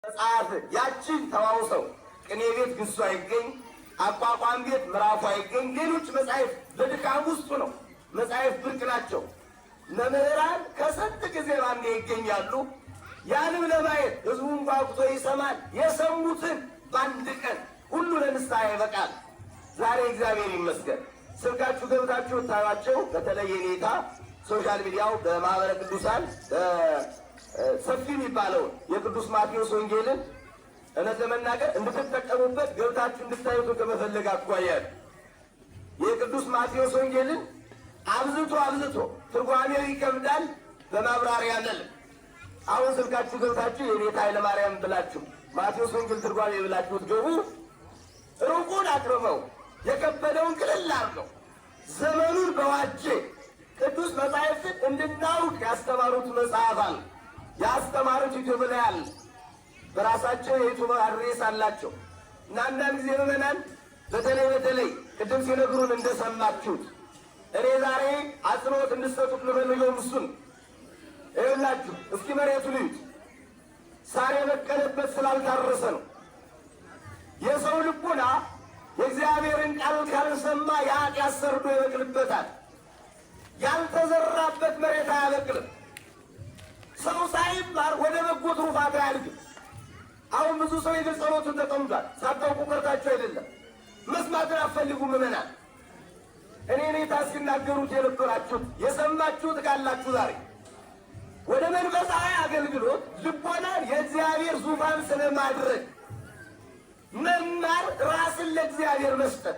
መጽሐፍ ያችን ተዋውሰው ቅኔ ቤት ግሱ አይገኝ፣ አቋቋም ቤት ምዕራፉ አይገኝ፣ ሌሎች መጻሕፍት በድካም ውስጡ ነው። መጻሕፍት ብርቅ ናቸው። መምህራን ከስንት ጊዜ ባንዴ ይገኛሉ። ያንም ለማየት ህዝቡን ጓጉቶ ይሰማል። የሰሙትን በአንድ ቀን ሁሉ ለንስሐ ይበቃል። ዛሬ እግዚአብሔር ይመስገን ስልካችሁ ገብታችሁ ታዩአቸው። በተለይ የኔታ social media ው በማህበረ ቅዱሳን ሰፊ የሚባለውን የቅዱስ ማቴዎስ ወንጌልን እውነት ለመናገር እንድትጠቀሙበት ገብታችሁ እንድታዩት ከመፈለግ አኳያ የቅዱስ ማቴዎስ ወንጌልን አብዝቶ አብዝቶ ትርጓሜው ይከብዳል። በማብራሪያ መልክ አሁን ስልካችሁ ገብታችሁ የኔታ ኃይለማርያም ብላችሁ ማቴዎስ ወንጌል ትርጓሜ ብላችሁ ትገቡ ሩቁን አቅርበው የከበደውን ቅልል አድርገው ዘመኑን በዋጀ ቅዱስ መጻሕፍትን እንድናውቅ ያስተማሩት መጽሐፍ አለ። ያስተማሩት ዩቲዩብ ላይ አለ። በራሳቸው የዩቲዩብ address አላቸው እና አንዳንድ ጊዜ ምዕመናን በተለይ በተለይ ቅድም ሲነግሩን እንደሰማችሁት እኔ ዛሬ አጽንኦት እንድሰጡት የምፈልገው እሱን ይኸውላችሁ። እስኪ መሬቱ ልዩት። ሳር የበቀለበት ስላልታረሰ ነው። የሰው ልቡና የእግዚአብሔርን ቃል ካልሰማ የኃጢአት ሰርዶ ይበቅልበታል። ያልተዘራበት መሬት አያበቅልም። ሰው ሳይማር ወደ በጎ ትሩፋት አያድግም። አሁን ብዙ ሰው የግል ጸሎቱን ተጠምዷል። ሳታውቁ ቀርታችሁ አይደለም። መስማትን አትፈልጉ ምዕመናን። እኔ ኔታ ሲናገሩት የነበራችሁት የሰማችሁት ካላችሁ ዛሬ ወደ መንፈሳዊ አገልግሎት ልቦናን የእግዚአብሔር ዙፋን ስለማድረግ መማር፣ ራስን ለእግዚአብሔር መስጠት።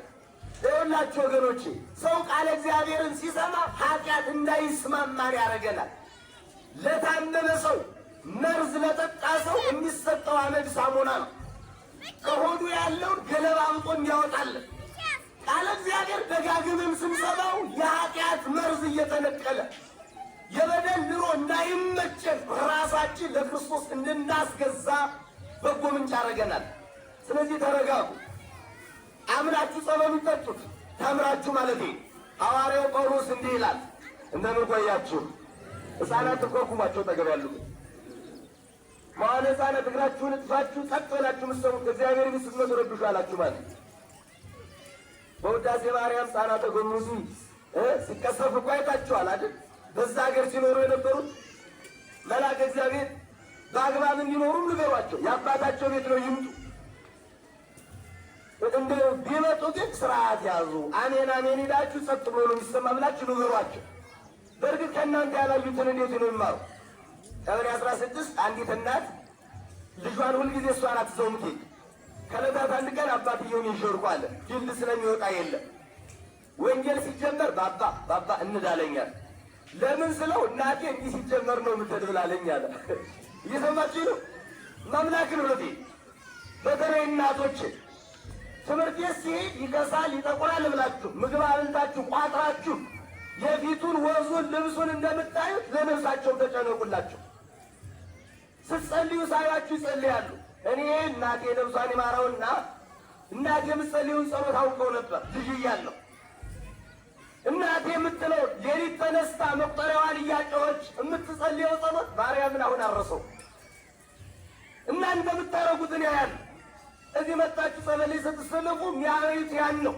ይኸውላችሁ ወገኖቼ፣ ሰው ቃለ እግዚአብሔርን ሲሰማ ኃጢአት እንዳይስማማን ያደርገናል። ለታመመ ሰው መርዝ ለጠጣ ሰው የሚሰጠው አመድ ሳሙና ነው። ከሆዱ ያለውን ገለባብጦ እንዲያወጣለን። ቃለ እግዚአብሔር ደጋግመን ስንሰማው የኃጢአት መርዝ እየተነቀለ የበደል ኑሮ እንዳይመቸን ራሳችን ለክርስቶስ እንድናስገዛ በጎ ምንጭ ያደርገናል። ስለዚህ ተረጋጉ። አምናችሁ ጸበሉን ጠጡት። ተምራችሁ ማለት ሐዋርያው ጳውሎስ እንዲህ ይላል። እንደምን ቆያችሁ? ሕፃናት እኮ ጠገብ ያሉት መዋዕለ ሕፃናት እግራችሁን እጥፋችሁ ጸጥ ብላችሁ የምትሰሙት እግዚአብሔር ቤት ስትመጡ ረብሹ አላችሁ ማለት በውዳሴ ማርያም ሕፃናተ ጎሙዚ ሲቀሰፉ እኮ አይታችኋል አይደል? በዛ ሀገር ሲኖሩ የነበሩት መልአከ እግዚአብሔር በአግባብ እንዲኖሩም ንገሯቸው። የአባታቸው ቤት ነው ይምጡ። እንደ ቢመጡ ግን ስርዓት ያዙ። አሜን አሜን ይላችሁ ጸጥ ብሎ ነው የሚሰማ ብላችሁ ንገሯቸው። በእርግጥ ከእናንተ ያላዩትን እንዴት ነው ይማሩ? ቀበሌ 16 አንዲት እናት ልጇን ሁልጊዜ እሷ ናት ይዘው የምትሄድ። ከዕለታት አንድ ቀን አባትየውን ይዤ አለ። field ስለሚወጣ የለም ወንጌል ሲጀመር ባባ ባባ እንዳለኛል። ለምን ስለው እናቴ እንዲህ ሲጀመር ነው የምትሄድ ብላለኝ አለ። እየሰማችሁ ነው። ማምላክ ነው። በተለይ እናቶች ትምህርት ቤት ሲሄድ ይከሳል ይጠቁራል ብላችሁ ምግብ አብልታችሁ ቋጥራችሁ የፊቱን ወዙን ልብሱን እንደምታዩት ለነፍሳቸውም ተጨነቁላቸው። ስትጸልዩ ሳያችሁ ይጸልያሉ። እኔ እናቴ ነፍሷን ይማረውና እናቴ የምትጸልዩን ጸሎት አውቀው ነበር ልጅ እያለሁ። እናቴ የምትለው ሌሊት ተነስታ መቁጠሪያዋን እያጨወች የምትጸልየው ጸሎት ማርያምን አሁን አረሰው። እናንተ የምታረጉትን ያያሉ። እዚህ መጣችሁ ጸበል ስትሰለፉ የሚያዩት ያን ነው።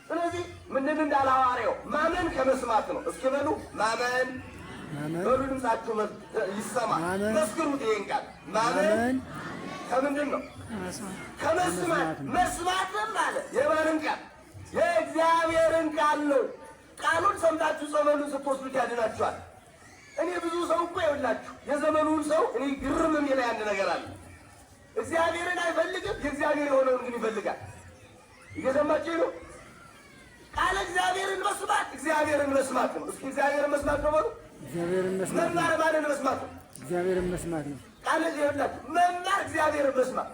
ስለዚህ ምንድን እንዳለ ሐዋርያው ማመን ከመስማት ነው። እስኪ በሉ ማመን በሉ፣ ድምፃችሁ ይሰማ፣ መስክሩት። ይሄን ቃል ማመን ከምንድን ነው? ከመስማት። መስማትም አለ የማንን ቃል? የእግዚአብሔርን ቃል ነው። ቃሉን ሰምታችሁ ጸበሉን ስትወስዱት ያድናችኋል። እኔ ብዙ ሰው እኮ ይኸውላችሁ የዘመኑን ሰው እኔ ግርም የሚለኝ አንድ ነገር አለ። እግዚአብሔርን አይፈልግም፣ የእግዚአብሔር የሆነውን ግን ይፈልጋል። እየሰማችሁ ነው። ቃለ እግዚአብሔርን መስማት እግዚአብሔርን መስማት ነው። እስኪ እግዚአብሔርን መስማት ነው በሉ። እግዚአብሔርን መስማት መማር ማንን መስማት ነው? እግዚአብሔርን መስማት ነው። ቃለ ይኸውላችሁ መማር እግዚአብሔርን መስማት።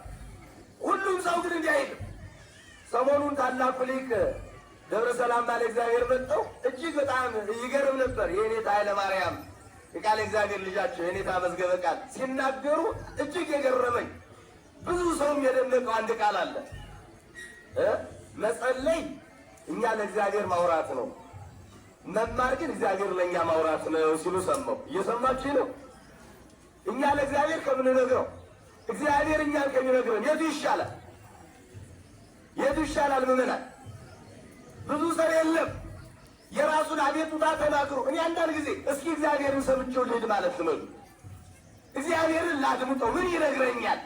ሁሉም ሰው ግን እንዲህ አይልም። ሰሞኑን ታላቁ ሊቅ ደብረ ሰላም ባለ እግዚአብሔር መጥተው እጅግ በጣም ይገርም ነበር። የኔታ ኃይለ ማርያም የቃለ እግዚአብሔር ልጃቸው የኔታ መዝገበ ቃል ሲናገሩ እጅግ የገረመኝ ብዙ ሰውም የደነቀው አንድ ቃል አለ። መጸለይ እኛ ለእግዚአብሔር ማውራት ነው፣ መማር ግን እግዚአብሔር ለእኛ ማውራት ነው ሲሉ ሰማሁ። እየሰማችሁ ነው። እኛ ለእግዚአብሔር ከምንነግረው እግዚአብሔር እኛን ከሚነግረን የቱ ይሻላል? የቱ ይሻላል? ምዕመናን፣ ብዙ ሰው የለም የራሱን አቤቱታ ተናግሮ። እኔ አንዳንድ ጊዜ እስኪ እግዚአብሔርን ሰምቼው ልሂድ ማለት ልመዱ። እግዚአብሔርን ላድምጠው፣ ምን ይነግረኛል?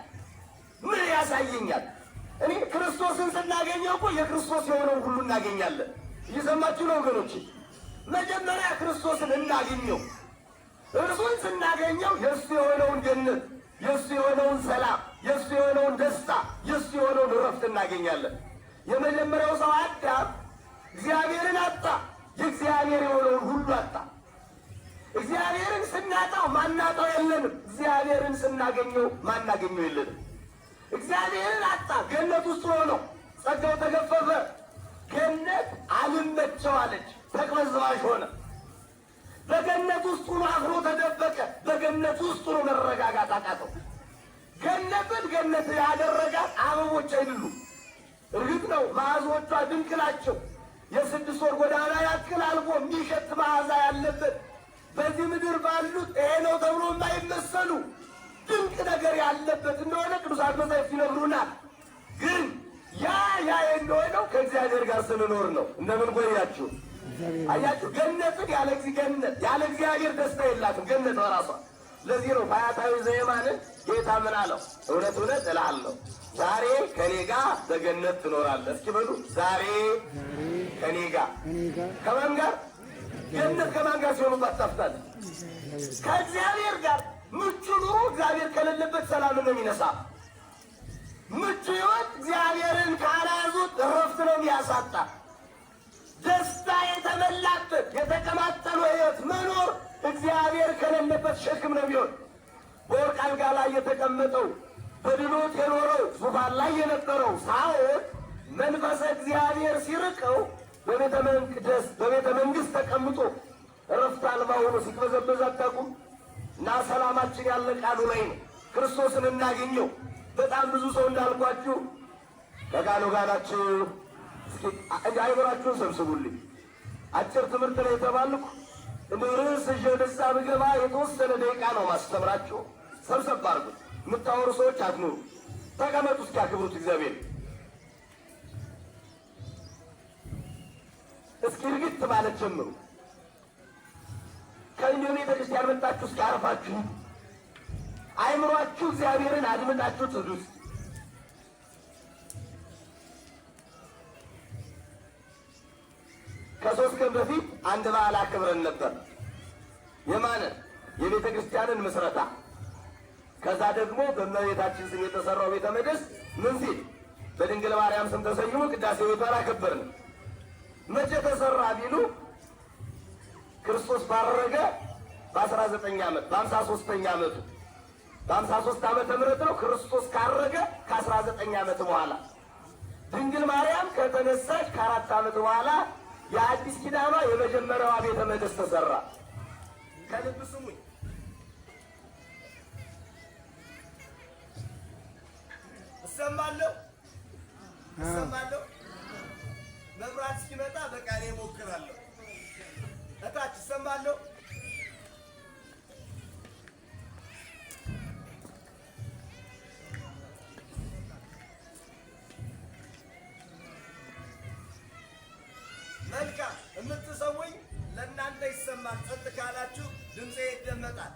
ምን ያሳየኛል? እኔ ክርስቶስን ስናገኘው እኮ የክርስቶስ የሆነውን ሁሉ እናገኛለን። እየሰማችሁ ነው ወገኖች? መጀመሪያ ክርስቶስን እናገኘው። እርሱን ስናገኘው የእሱ የሆነውን ገነት፣ የእሱ የሆነውን ሰላም፣ የእሱ የሆነውን ደስታ፣ የእሱ የሆነውን እረፍት እናገኛለን። የመጀመሪያው ሰው አዳም እግዚአብሔርን አጣ። የእግዚአብሔር የሆነውን ሁሉ አጣ። እግዚአብሔርን ስናጣው ማናጣው የለንም። እግዚአብሔርን ስናገኘው ማናገኘው የለንም። እግዚአብሔርን አጣ። ገነት ውስጥ ሆኖ ጸጋው ተገፈፈ። ገነት አልመቸው አለች፣ ተቅበዝባዥ ሆነ። በገነት ውስጥ ሆኖ አፍሮ ተደበቀ። በገነት ውስጥ ሆኖ መረጋጋት አቃተው። ገነትን ገነት ያደረጋት አበቦች አይደሉም። እርግጥ ነው መዓዛዎቿ ድንቅ ናቸው። የ6 ወር ጎዳና ያክል አልፎ የሚሸት መዓዛ ያለበት በዚህ ምድር ባሉት ይሄ ነው ተብሎ የማይመሰሉ ድንቅ ነገር ያለበት እንደሆነ ቅዱሳት መጻሕፍት ይነግሩናል። ግን ያ ያ እንደሆነው ከእግዚአብሔር ጋር ስንኖር ነው። እንደምን ቆያችሁ? አያችሁ፣ ገነትን ያለ ገነት ያለ እግዚአብሔር ደስታ የላትም ገነት በራሷ። ለዚህ ነው ፈያታዊ ዘየማንን ጌታ ምን አለው? እውነት እውነት እልሃለሁ ዛሬ ከኔ ጋር በገነት ትኖራለህ። እስኪ በሉ ዛሬ ከኔ ጋር። ከማን ጋር? ገነት ከማን ጋር ሲሆኑባት ታፍታለች? ከእግዚአብሔር ጋር። ምቹ ኑሮ እግዚአብሔር ከሌለበት ሰላም ነው የሚነሳ። ምቹ ሕይወት እግዚአብሔርን ካላያዙት እረፍት ነው የሚያሳጣ። ደስታ የተመላበት የተቀማጠሉ ሕይወት መኖር እግዚአብሔር ከሌለበት ሸክም ነው የሚሆን። በወርቅ አልጋ ላይ የተቀመጠው በድሎት የኖረው ዙፋን ላይ የነበረው ሳኦል መንፈሰ እግዚአብሔር ሲርቀው በቤተ መቅደስ በቤተ መንግሥት ተቀምጦ እረፍት አልባ ሆኖ ሲቅበዘበዝ አታውቁም? እና ሰላማችን ያለ ቃሉ ላይ ነው። ክርስቶስን እናገኘው። በጣም ብዙ ሰው እንዳልኳችሁ ከቃሉ ጋር ናችሁ። እስኪ አይምራችሁን ሰብስቡልኝ። አጭር ትምህርት ላይ የተባልኩ እንደ ርዕስ ይዤ ወደዛ ብገባ የተወሰነ ደቂቃ ነው ማስተምራችሁ። ሰብሰብ አድርጉት። የምታወሩ ሰዎች አትኑሩ። ተቀመጡ። እስኪ አክብሩት እግዚአብሔር። እስኪ እርግጥ ማለት ጀምሩ። ከእኛ ቤተ ክርስቲያን መጣችሁ እስኪ አርፋችሁ አይምሯችሁ እግዚአብሔርን አድምጣችሁ ትዱት። ከ3 ቀን በፊት አንድ በዓል አክብረን ነበር። የማንን? የቤተ ክርስቲያንን ምስረታ። ከዛ ደግሞ በእመቤታችን ስም የተሰራው ቤተ መቅደስ ምን ሲል በድንግል ማርያም ስም ተሰይሞ ቅዳሴ ቤቷን አከበርን። መቼ ተሰራ ቢሉ ክርስቶስ ባረገ በ19 ዓመት በ53ኛ ዓመቱ በ53 ዓመተ ምህረት ነው። ክርስቶስ ካረገ ከ19 ዓመት በኋላ ድንግል ማርያም ከተነሳች ከ4 ዓመት በኋላ የአዲስ ኪዳኗ የመጀመሪያዋ ቤተ መቅደስ ተሰራ። ከልብ ስሙኝ። እሰማለሁ እሰማለሁ። መብራት እስኪመጣ በቃ እኔ እሞክራለሁ። እታች እሰማለሁ። መልካም የምትሰሙኝ ለእናንተ ይሰማል። ጸጥ ካላችሁ ድምፄ ይደመጣል።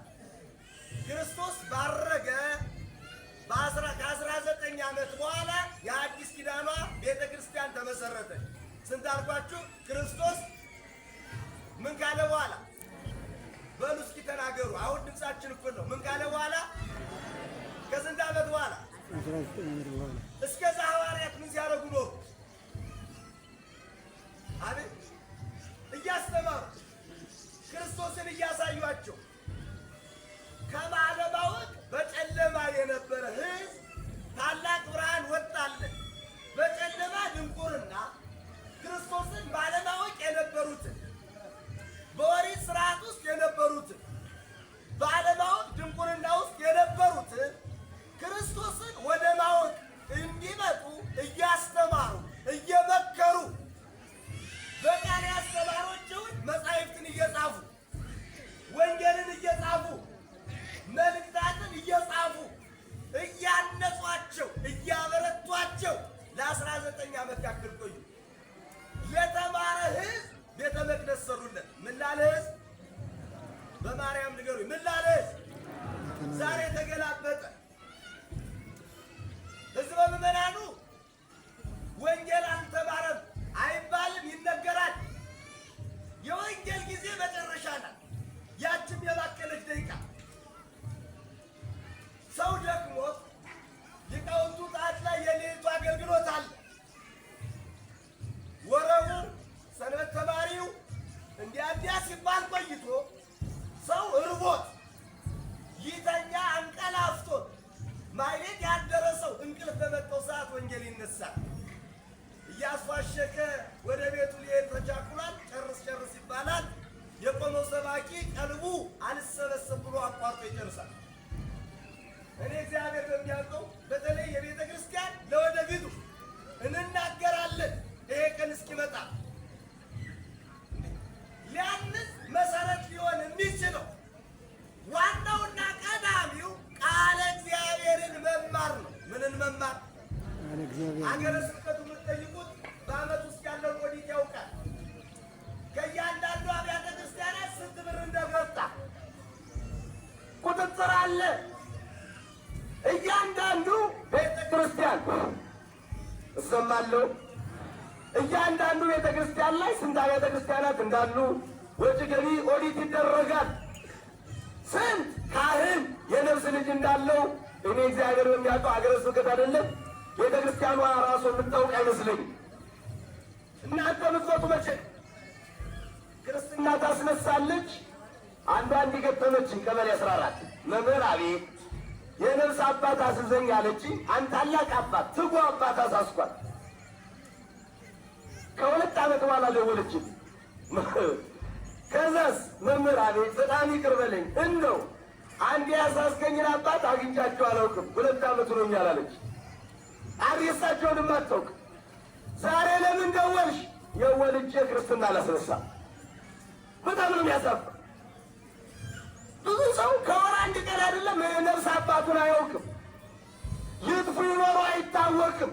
ክርስቶስ ባረገ ከ19 ዓመት በኋላ የአዲስ ኪዳኗ ቤተ ክርስቲያን ተመሰረተች። ስንት አልኳችሁ? ክርስቶስ ምን ካለ በኋላ? በሉ እስኪ ተናገሩ። አሁን ድምፃችን እኩል ነው። ምን ካለ በኋላ? ከስንት ዓመት በኋላ? 19 ዓመት በኋላ። እስከዛ ሐዋርያት ምን ሲያደርጉ ኖሩ? አቤት እያስተማሩ ክርስቶስን እያሳዩአቸው ከማለማወቅ በጨለማ የነበረ ሕዝብ ታላቅ ብርሃን ወጣለት። በጨለማ ድንቁርና ክርስቶስን ባለማወቅ የነበሩትን በኦሪት ስርዓት ውስጥ የነበሩትን ባለማወቅ ድንቁርና ውስጥ የነበሩትን ክርስቶስን ወደ ማወቅ እንዲመጡ እያስተማሩ ዓመት ያክል ቆዩ። ለተማረ ሕዝብ ቤተ መቅደስ ሰሩለት። ምን ላለ ሕዝብ? በማርያም ንገሩኝ። ምን ላለ ሕዝብ? ዛሬ ተገላበጠ። ሕዝበ ምዕመናኑ ወንጌል አልተማረም አይባልም፣ ይነገራል። የወንጌል ጊዜ መጨረሻ ናት። ያችም የባከነች ደቂቃ ሰው ደክሞት ሊቃውንቱ ጣት ላይ የሌሊቱ አገልግሎት አለ። ወረቡ ሰንበት ተማሪው እንዲያ እንዲያ ሲባል ቆይቶ ሰው እርቦት ይተኛ አንቀላፍቶት ማይሌት ያደረ ሰው እንቅልፍ በመጣው ሰዓት ወንጌል ይነሳል። እያስዋሸከ ወደ ቤቱ ሊሄድ ተቻኩሏል። ጨርስ ጨርስ ይባላል። የቆመው ሰባኪ ቀልቡ አልሰበሰብ ብሎ አቋርጦ ይጨርሳል። እኔ እግዚአብሔር በሚያውቀው በተለይ የቤተ ክርስቲያን ለወደፊቱ እንናገራለን። ይሄ ቀን እስኪመጣ ሊያንጽ መሰረት ሊሆን የሚችለው ዋናውና ቀዳሚው ቃለ እግዚአብሔርን መማር ነው። ምንን መማር? ቃለ እግዚአብሔር። ሀገረ ስብከቱ የምትጠይቁት በዓመት ውስጥ ያለውን ኦዲት ያውቃል። ከእያንዳንዱ አብያተ ክርስቲያናት ስንት ብር እንደገባ ቁጥጥር አለ። እያንዳንዱ ቤተ ክርስቲያን እሰማለሁ። እያንዳንዱ ቤተ ክርስቲያን ላይ ስንት አብያተ ክርስቲያናት እንዳሉ ወጪ ገቢ ኦዲት ይደረጋል። ስንት ካህን የነፍስ ልጅ እንዳለው እኔ እግዚአብሔር በሚያውቀው ሀገረ ስብከት አይደለም ቤተ ክርስቲያኗ ራሱ የምታውቅ አይመስለኝም። እናንተ የምትመጡ መቼ ክርስትና ታስነሳለች። አንዷ እንዲገጠመችኝ ቀበሌ 14 መምህር አቤት የነፍስ አባት አስዘኝ አለችኝ። አንድ ታላቅ አባት ትጉ አባት አሳስኳል። ከ2 ዓመት በኋላ ደወለችኝ። ከዛስ መምህር አቤት በጣም ይቅር በለኝ፣ እንደው አንድ ያሳስከኝን አባት አግኝቻቸው አላውቅም፣ 2 ዓመት ሆኖኛል አለች። አድሬሳቸውንም አታውቅ። ዛሬ ለምን ደወልሽ? የወልጄ ክርስትና አላስነሳ። በጣም ነው የሚያሳፍር። ብዙ ሰው ከወር አንድ ቀን አይደለም ነፍስ አባቱን አያውቅም። ይጥፉ ይኖሩ አይታወቅም።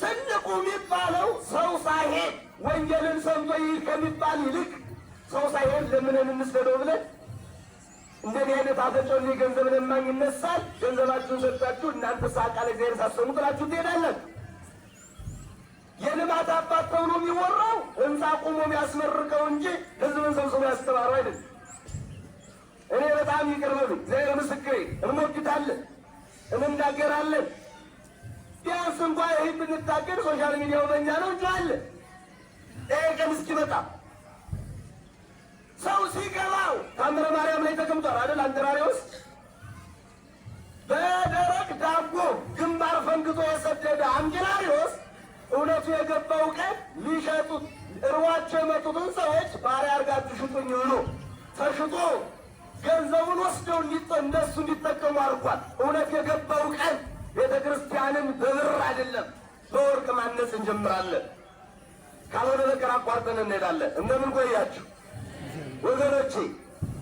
ትልቁ የሚባለው ሰው ሳይሄድ ወንጌልን ሰምቶ ይሂድ ከሚባል ይልቅ ሰው ሳይሄድ ለምነን እንስደደው ብለን እንደዚህ አይነት አፈጮሌ ገንዘብ ለማኝ ይነሳል። ገንዘባችሁን ሰጥታችሁ እናንተ ቃለ እግዚአብሔር ሳትሰሙ ጥላችሁ ትሄዳላችሁ። የልማት አባት ተብሎ የሚወራው ሕንፃ ቆሞ የሚያስመርቀው እንጂ ሕዝብን ሰብስቦ ያስተማረው አይደለም። እኔ በጣም ይቅር በሉኝ፣ እግዚአብሔር ምስክሬ። እንሞግታለን፣ እንናገራለን። ቢያንስ እንኳ ይህ ብንታገር social media ው በእኛ ነው እንጮሃለን። ይሄ ቀን እስኪመጣ ሰው ሲገባው ታምረ ማርያም ላይ ተቀምጧል አይደል? አንጠራሪዎስ በደረቅ ዳቦ ግንባር ፈንግጦ የሰደደ አንጌላሪዎስ እውነቱ የገባው ቀን ሊሸጡት እርዋቸው የመጡትን ሰዎች ባሪያ አድርጋችሁ ሽጡኝ ብሎ ተሽጦ ገንዘቡን ወስደው እነሱ እንዲጠቀሙ አድርጓል። እውነት የገባው ቀን ቤተ ክርስቲያንን በብር አይደለም በወርቅ ማነጽ እንጀምራለን። ካልሆነ በቀር አቋርጠን እንሄዳለን። እንደምን ቆያችሁ ወገኖቼ?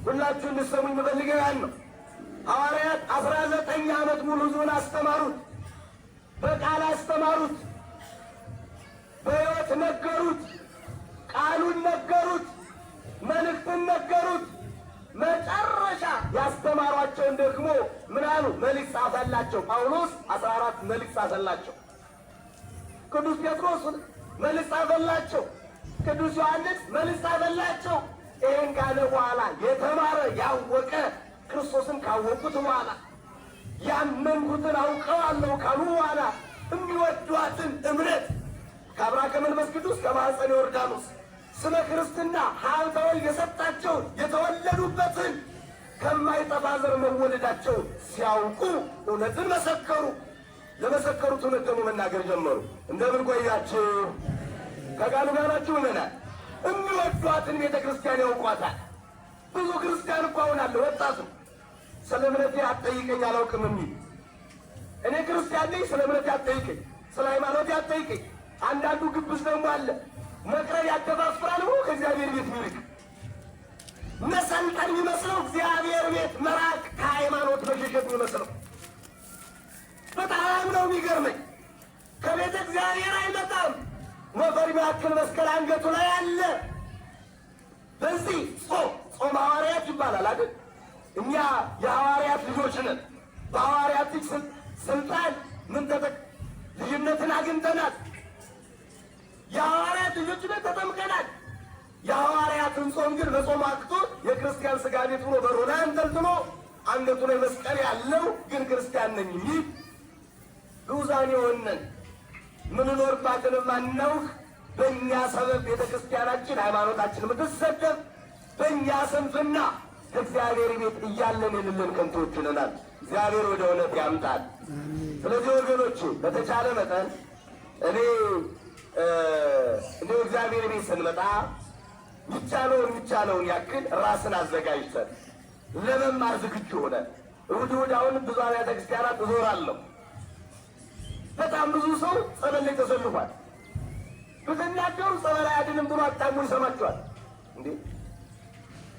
ሁላችሁ እንድትሰሙኝ የምፈልገው ያን ነው። ሐዋርያት 19 ዓመት ሙሉ ሕዝቡን አስተማሩት። በቃል አስተማሩት፣ በሕይወት ነገሩት፣ ቃሉን ነገሩት፣ መልእክትን ነገሩት። መጨረሻ ያስተማሯቸውን ደግሞ ምን አሉ? መልእክት ጻፈላቸው። ጳውሎስ 14 መልእክት ጻፈላቸው። ቅዱስ ጴጥሮስ መልእክት ጻፈላቸው። ቅዱስ ዮሐንስ መልእክት ጻፈላቸው። ይህን ካለ በኋላ የተማረ ያወቀ ክርስቶስን ካወቁት በኋላ ያመንኩትን አውቀዋለሁ ካሉ በኋላ የሚወዷትን እምነት ከአብራከ መንፈስ ቅዱስ ከማኅፀነ ዮርዳኖስ ስመ ክርስትና ሀብተ ወልድ የሰጣቸውን የተወለዱበትን ከማይጠፋ ዘር መወለዳቸውን ሲያውቁ እውነትን መሰከሩ። ለመሰከሩት እውነት ደግሞ መናገር ጀመሩ። እንደምን ቆያችሁ? ከቃሉ ጋር ናችሁ? ምእመናን የሚወዷትን ቤተ ክርስቲያን ያውቋታል። ብዙ ክርስቲያን እኮ አሁን አለ ወጣቱ ስለ እምነቴ አትጠይቀኝ አላውቅም የሚል። እኔ ክርስቲያን ነኝ፣ ስለ እምነቴ አትጠይቀኝ፣ ስለ ሃይማኖቴ አትጠይቀኝ። አንዳንዱ ግብዝ ደግሞ አለ መቅረብ ያደፋፍራል ብሎ ከእግዚአብሔር ቤት ሚርቅ መሰልጠን የሚመስለው እግዚአብሔር ቤት መራቅ ከሃይማኖት መሸሸት የሚመስለው በጣም ነው የሚገርመኝ። ከቤተ እግዚአብሔር የሚያክል መስቀል አንገቱ ላይ አለ። በዚህ ጾም ጾም ሐዋርያት ይባላል አይደል? እኛ የሐዋርያት ልጆች ነን። በሐዋርያት ስልጣን ምን ልጅነትን አግኝተናል። የሐዋርያት ልጆች ነን፣ ተጠምቀናል። የሐዋርያትን ጾም ግን በጾም አቅቶ የክርስቲያን ስጋ ቤት ሆኖ በሩ ላይ አንጠልጥሎ አንገቱ ላይ መስቀል ያለው ግን ክርስቲያን ነኝ የሚል ግዑዛን የሆንን ምንኖርባትንም አናውቅ። በእኛ ሰበብ ቤተ ክርስቲያናችን ሃይማኖታችን የምትሰደብ በእኛ ስንፍና ከእግዚአብሔር ቤት እያለን የሌለን ከንቶች ሆነናል። እግዚአብሔር ወደ እውነት ያምጣል። ስለዚህ ወገኖች በተቻለ መጠን እኔ እንደ እግዚአብሔር ቤት ስንመጣ የሚቻለውን ያክል ራስን አዘጋጅተን ለመማር ዝግጁ ሆነን እሑድ እሑድ አሁን ብዙ አብያተ ክርስቲያናት እዞራለሁ። በጣም ብዙ ሰው ጸበል ላይ ተሰልፏል። ብትናገሩ ጸበል አያድንም ብሎ አጣሞ ይሰማቸዋል። እንዴ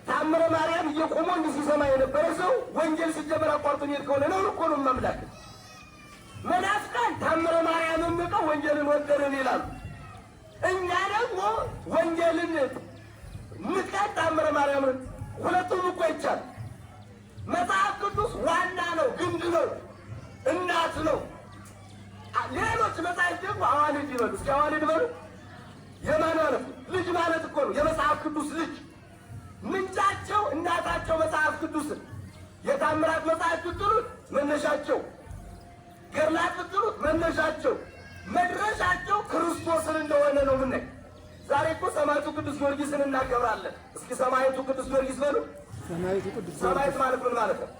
ታምረ ማርያም እየቆመ እንዲህ ሲሰማ የነበረ ሰው ወንጌል ሲጀመር አቋርጦ የሚሄድ ከሆነ ነው እኮ ነው ማምላክ። መናፍቃን ታምረ ማርያምን ንቀው ወንጌልን ወደርን ይላሉ። እኛ ደግሞ ወንጌልን ንቀን ታምረ ማርያምን፣ ሁለቱም እኮ ይቻል። መጽሐፍ ቅዱስ ዋና ነው፣ ግንድ ነው፣ እናት ነው። ሌሎች መጽሐፍ ደግሞ አዋልድ ይበሉ። እስኪ አዋልድ በሉ። የማን ማለት ነው? ልጅ ማለት እኮ ነው። የመጽሐፍ ቅዱስ ልጅ ምንጫቸው እናታቸው መጽሐፍ ቅዱስን የታምራት መጽሐፍ ብትሉት መነሻቸው፣ ገድላት ብትሉት መነሻቸው፣ መድረሻቸው ክርስቶስን እንደሆነ ነው ምናይ። ዛሬ እኮ ሰማዕቱ ቅዱስ ጊዮርጊስን እናከብራለን። እስኪ ሰማዕቱ ቅዱስ ጊዮርጊስ በሉ። ሰማዕቱ ቅዱስ ሰማዕት ማለት ምን ማለት ነው?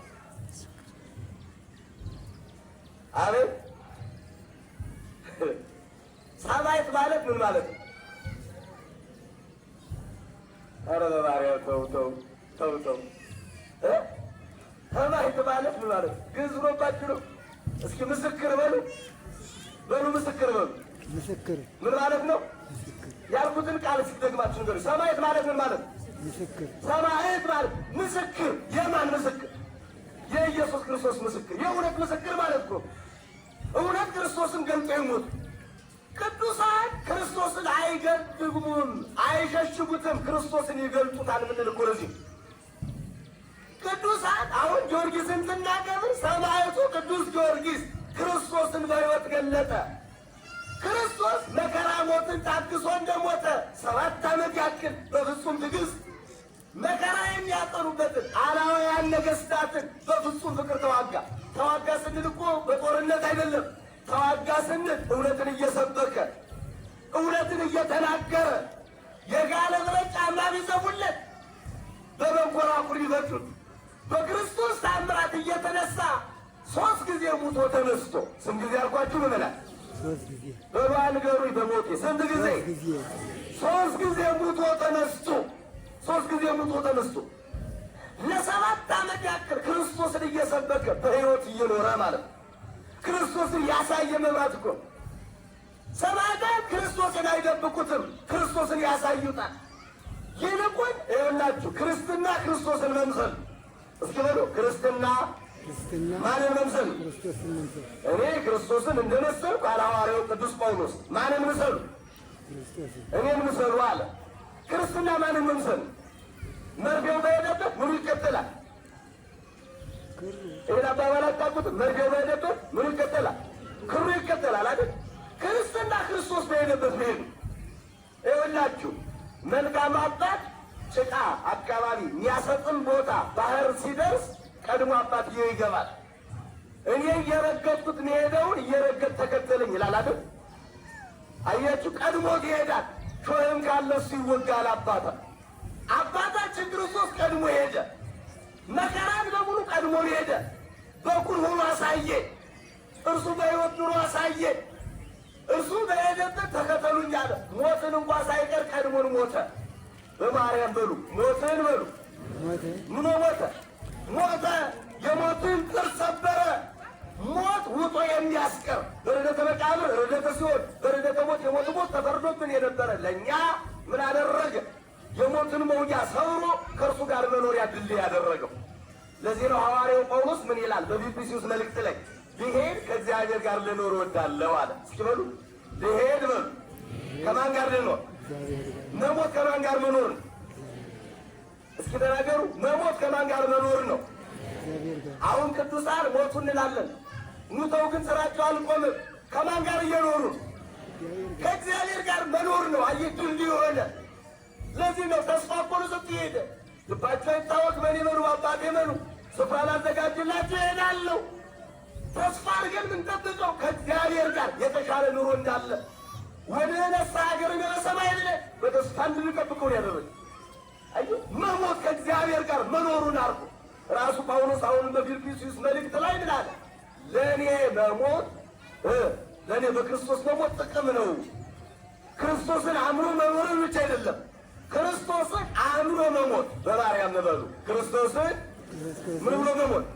አቤት ሰማዕት ማለት ምን ማለት ነው? ኧረ በማርያም ተው ተው ተው ተው። ሰማዕት ማለት ምን ማለት ነው? ግዕዝ ሆኖባችሁ ነው። እስኪ ምስክር በሉ በሉ፣ ምስክር በሉ። ምስክር ምን ማለት ነው? ያልኩትን ቃል እስኪ ደግማችሁ ንገሩኝ። ሰማዕት ማለት ምን ማለት ነው? ምስክር ሰማዕት ማለት ምስክር። የማን ምስክር? የኢየሱስ ክርስቶስ ምስክር፣ የእውነት ምስክር ማለት እኮ እውነት ክርስቶስን ገልጦ ይሞቱ ቅዱሳን ክርስቶስን አይገድቡም፣ አይሸሽጉትም፣ ክርስቶስን ይገልጡታል። ምንል እኮ ለዚህ ቅዱሳን አሁን ጊዮርጊስን ስናከብር ሰማዕቱ ቅዱስ ጊዮርጊስ ክርስቶስን በሕይወት ገለጠ። ክርስቶስ መከራ ሞትን ታግሶ እንደሞተ 7 ዓመት ያክል በፍጹም ትዕግስት መከራ የሚያጠኑበትን አላውያን ነገሥታትን በፍጹም ፍቅር ተዋጋ። ተዋጋ ስንል እኮ በጦርነት አይደለም። ተዋጋ ስንል እውነትን እየሰበከ እውነትን እየተናገረ የጋለ ብረት ጫማ ቢዘፉለት በመንኮራኩር ቢፈጩት በክርስቶስ ታምራት እየተነሳ 3 ጊዜ ሙቶ ተነስቶ። ስንት ጊዜ አልኳችሁ? ምዕመናን 3 ጊዜ በሉ ንገሩኝ። በሞቴ ስንት ጊዜ? 3 ጊዜ ሙቶ ተነስቶ። 3 ጊዜ ሙቶ ተነስቶ ለ7 ዓመት ያክል ክርስቶስን እየሰበከ በሕይወት እየኖረ ማለት ነው። ክርስቶስን ያሳየ መብራት እኮ ሰማዕታት ክርስቶስን አይደብቁትም፣ ክርስቶስን ያሳዩታል። ይልቁን ይኸውላችሁ ክርስትና ክርስቶስን መምሰል። እስኪ በሉ ክርስትና ማንን መምሰል? ክርስቶስን መምሰል። እኔ ክርስቶስን እንደመሰልኩ አለ ሐዋርያው ቅዱስ ጳውሎስ። ማንን ምሰሉ? እኔን ምሰሉ አለ። ክርስትና ማንን መምሰል? መርፌው በሄደበት ምኑ ይከተላል? ይሄን አባባል አታውቁትም? መርፌው በሄደበት ምኑ ይከተላል? ክሩ ይከተላል አይደል? ክርስትና ክርስቶስ በሄደበት መሄድ ነው። ይኸውላችሁ መልካም አባት ጭቃ አካባቢ የሚያሰጥም ቦታ ባህር ሲደርስ ቀድሞ አባትየው ይገባል። እኔ እየረገጥኩት መሄደውን እየረገጥ ተከተለኝ ይላል አይደል? አያችሁ፣ ቀድሞት ይሄዳል። ሾህም ካለ እሱ ይወጋል። አባታችን ክርስቶስ ቀድሞ ሄደ። መከራን በሙሉ ቀድሞ ሄደ። በኩር ሆኖ አሳየ። እርሱ በሕይወት ኑሮ አሳየ። እርሱ በሄደበት ተከተሉኝ አለ። ሞትን እንኳ ሳይቀር ቀድሞን ሞተ። በማርያም በሉ ሞትን በሉ። ምኖ ሞተ? ሞተ። የሞትን ጥርስ ሰበረ። ሞት ውጦ የሚያስቀር በርደተ መቃብር ርደተ ሲኦል በርደተ ሞት የሞት ሞት ተፈርዶብን የነበረ ለእኛ ምን አደረገ? የሞትን መውጊያ ሰብሮ ከእርሱ ጋር መኖሪያ ድልድይ ያደረገው። ለዚህ ነው ሐዋርያው ጳውሎስ ምን ይላል በፊልጵስዩስ መልእክት ላይ? ብሄድ ከእግዚአብሔር ጋር ልኖር እወዳለሁ አለ። እስኪ በሉ ብሄድ በሉ ከማን ጋር ልኖር? እግዚአብሔር ጋር። መሞት ከማን ጋር መኖር ነው? እስኪ ተናገሩ። መሞት ከማን ጋር መኖር ነው? እግዚአብሔር ጋር። አሁን ቅዱሳን ሞቱ እንላለን። ሙተው ግን ስራቸው አልቆምም። ከማን ጋር እየኖሩ? እግዚአብሔር ጋር። ከእግዚአብሔር ጋር መኖር ነው። አየህ ድልድይ የሆነ ለዚህ ነው ተስፋ እኮ ነው ሰጥቶ ሄደ። ልባቸው ይታወክ፣ በእኔ መኑ፣ በአባቴ መኑ፣ ስፍራ ላዘጋጅላችሁ እሄዳለሁ። ተስፋ አድርገን የምንጠብቀው ከእግዚአብሔር ጋር የተሻለ ኑሮ እንዳለ ወደ ነሳ ሀገር በሰማይ ብለን በተስፋ እንድንጠብቀው ነው ያደረገ። አየህ መሞት ከእግዚአብሔር ጋር መኖሩን አርጎ ራሱ ጳውሎስ አሁን በፊልጵስዩስ መልእክት ላይ ምን አለ? ለእኔ መሞት ለእኔ በክርስቶስ መሞት ጥቅም ነው። ክርስቶስን አምኖ መኖርን ብቻ አይደለም፣ ክርስቶስን አምኖ መሞት። በማርያም በሉ ክርስቶስን ምን ብሎ መሞት?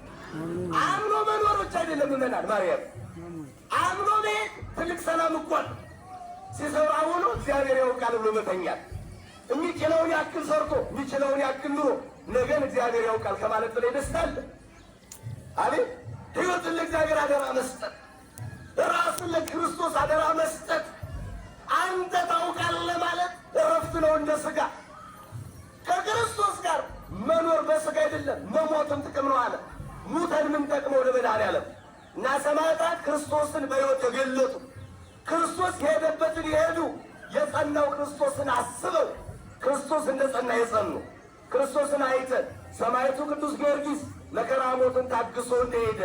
አምኖ መኖር ብቻ አይደለም። ምእመናን ማርያም መሞት አምኖ መሄድ ትልቅ ሰላም እኮ ነው። ሲሰራ ውሎ እግዚአብሔር ያውቃል ብሎ መተኛት፣ የሚችለውን ያክል ሰርቶ የሚችለውን ያክል ኑሮ ነገን እግዚአብሔር ያውቃል ከማለት በላይ ደስታ አለ? አቤት ሕይወትን ለእግዚአብሔር አደራ መስጠት፣ ራስን ለክርስቶስ አደራ መስጠት፣ አንተ ታውቃለህ ማለት እረፍት ነው እንደ ሥጋ። ከክርስቶስ ጋር መኖር በሥጋ አይደለም መሞትም ጥቅም ነው አለ። ሙተን ምን ጠቅመው ለመድኃኔዓለም እና ሰማዕታት ክርስቶስን በሕይወት የገለጡ፣ ክርስቶስ የሄደበትን የሄዱ፣ የጸናው ክርስቶስን አስበው ክርስቶስ እንደ ጸና የጸኑ፣ ክርስቶስን አይተን ሰማዕቱ ቅዱስ ጊዮርጊስ መከራ ሞትን ታግሶ እንደሄደ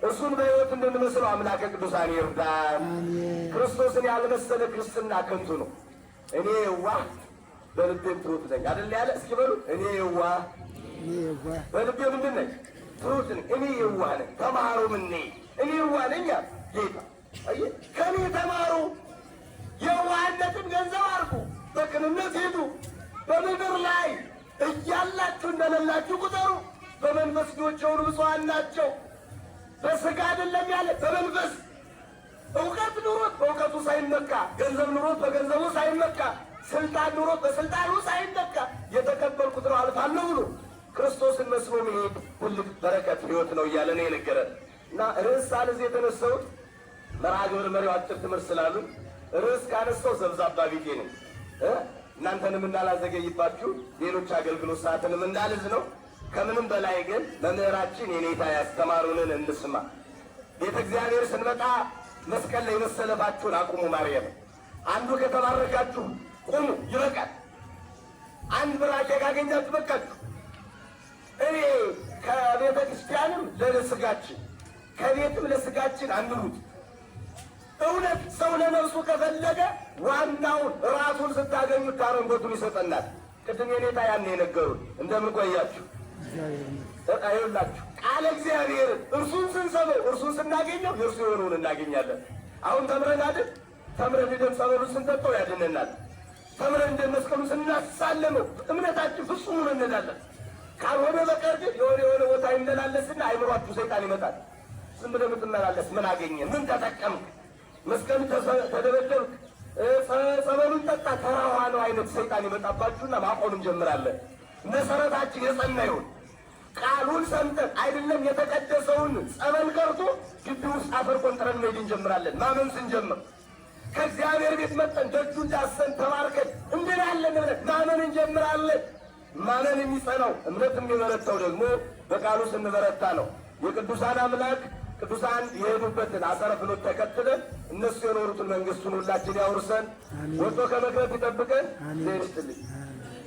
እሱን በሕይወት እንድንመስለው አምላከ ቅዱሳን ይርዳን። አሜን። ክርስቶስን ያልመሰለ ክርስትና ከንቱ ነው። እኔ የዋህ በልቤም ትሑት ነኝ አይደል ያለ? እስኪ በሉ እኔ የዋህ እኔ የዋህ በልቤ ምንድን ነኝ? ትሑት ነኝ። እኔ የዋህ ነኝ። ተማሩ ምኔ እኔ የዋህ ነኝ አለ ጌታ። አየህ፣ ከእኔ ተማሩ፣ የዋህነትን ገንዘብ አድርጉ፣ በቅንነት ሂዱ። በምድር ላይ እያላችሁ እንደሌላችሁ ቁጠሩ። በመንፈስ ድሆች የሆኑ ብፁዓን ናቸው። በስጋ አይደለም ያለ፣ በመንፈስ። እውቀት ኑሮት በእውቀቱ ሳይመካ፣ ገንዘብ ኑሮት በገንዘቡ ሳይመካ፣ ስልጣን ኑሮት በስልጣኑ ሳይመካ የተቀበልኩት ነው አልፋለሁ ብሎ ክርስቶስን መስሎ መሄድ ትልቅ በረከት ሕይወት ነው እያለ ነው የነገረን። እና ርዕስ ሳልዝ የተነሳሁት መርሃ ግብር መሪው አጭር ትምህርት ስላሉ ርዕስ ካነሳው ዘብዛባ ቢጤ ነው እ እናንተንም እንዳላዘገይባችሁ ሌሎች አገልግሎት ሰዓትንም እንዳልዝ ነው። ከምንም በላይ ግን መምህራችን የኔታ ያስተማሩንን እንስማ። ቤተ እግዚአብሔር ስንመጣ መስቀል ላይ መሰለፋችሁን አቁሙ። ማርያም አንዱ ከተባረካችሁ ቁሙ፣ ይበቃል። አንድ ብራኬ ካገኛችሁ በቃችሁ። እኔ ከቤተ ክርስቲያንም ለስጋችን ከቤትም ለስጋችን አንሩት። እውነት ሰው ለነፍሱ ከፈለገ ዋናውን ራሱን ስታገኙት ታረንጎቱን ይሰጠናል። ቅድም የኔታ ያን የነገሩን። እንደምን ቆያችሁ? እግዚአብሔር ይመስገን። አይውላችሁ ቃለ እግዚአብሔርን እርሱን ስንሰማው እርሱን ስናገኘው የእርሱ የሆነውን እናገኛለን። አሁን ተምረን አይደል? ተምረን ሄደን ጸበሉን ስንጠጣው ያድነናል። ተምረን እንደ መስቀሉ ስናሳለመው እምነታችን ፍጹም ሆኖ እንሄዳለን። ካልሆነ በቀር ግን የሆነ የሆነ ቦታ ይመላለስና አይምሯችሁ ሰይጣን ይመጣል። ዝም ብለህ የምትመላለስ ምን አገኘ? ምን ተጠቀምክ? መስቀሉ ተደበደብክ፣ ጸበሉን ጠጣ፣ ተራዋ ነው አይነት ሰይጣን ይመጣባችሁና ማቆም እንጀምራለን። መሰረታችን የጸና ይሁን። ቃሉን ሰምተን አይደለም የተቀደሰውን ጸበል ቀርቶ ግቢ ውስጥ አፈር ቆንጥረን መሄድ እንጀምራለን። ማመን ስንጀምር ከእግዚአብሔር ቤት መጠን ደጁን ዳሰን ተባርከን እንድናለን ብለን ማመን እንጀምራለን። ማመን የሚጸናው እምነት የሚበረታው ደግሞ በቃሉ ስንበረታ ነው። የቅዱሳን አምላክ ቅዱሳን የሄዱበትን አሰረ ፍኖት ተከትለን እነሱ የኖሩትን መንግስቱን ሁላችን ያውርሰን፣ አሜን። ወጥቶ ከመቅረት ይጠብቀን። አሜን። እግዚአብሔር ይስጥልኝ። አሜን።